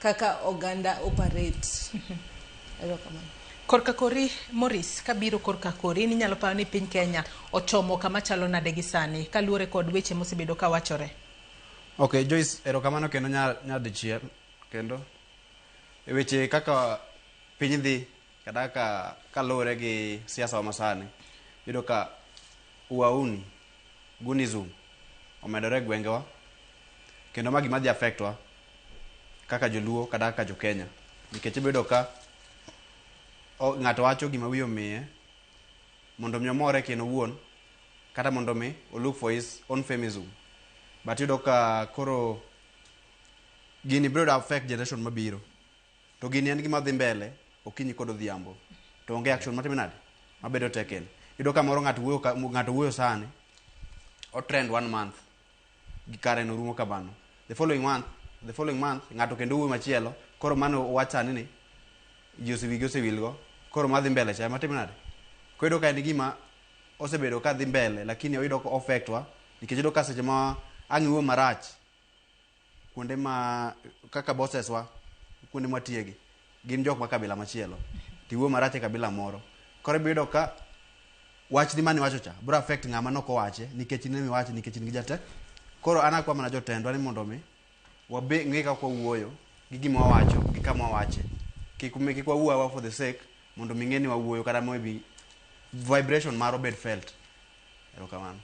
Kaka oganda operate. Erokamano. Korka kori, Morris, kabiro korka kori, ninyalo paro ni piny Kenya ochomo kama chalo nade gi sani kaluwore kod weche mosebedo ka wachore? Ok, Joyce, erokamano kendo nyadichiel kendo e weche kaka piny dhi kata kaka kaluwore gi siasa wa masani, iyudo ka uauni, gunism omedore e gwengewa kendo ma gima dhi affect wa kaka joluo kata kaka jokenya, nikech ibedo ka ng'ato wacho gima wiye omiye mondo mi omore kien owuon kata mondo mi o look for his own famism, but iyudo ka koro gini biro affect generation mabiro. To gini en gima dhi mbele okinyi kod odhiambo to onge action matime nade mabedo taken. Iyudo ka moro ng'ato wuoyo ng'ato wuoyo sani, o trend one month gi kare no rumo kamano. The following month ng'ato kendo wuoyo machielo. Koro mano wach sani ni ji osewigi osewilgo, koro madhi mbele cha ema timo nade. Koro iyudo ka en gima osebedo ka dhi mbele, lakini oyudo ka affect wa, nikech iyudo ka seche ma ang' iwuoyo marach kuonde ma kaka bosses wa, kuonde mwatiye gin jok ma kabila machielo, tiwuoyo marach e kabila moro, koro ibiro yudo ka wachni mane iwacho cha biro affect ng'ama nok owache nikech in emiwache, nikech in gi jate. Koro an akwa mana jotendwa ni mondo mi wabe ng'e kaka wawuoyo gi gima wawacho gi kama wawache. Kik wawuo awa for the sake mondo mi ng'e ni wawuoyo kata maybe vibration mar obed felt. Erokamano.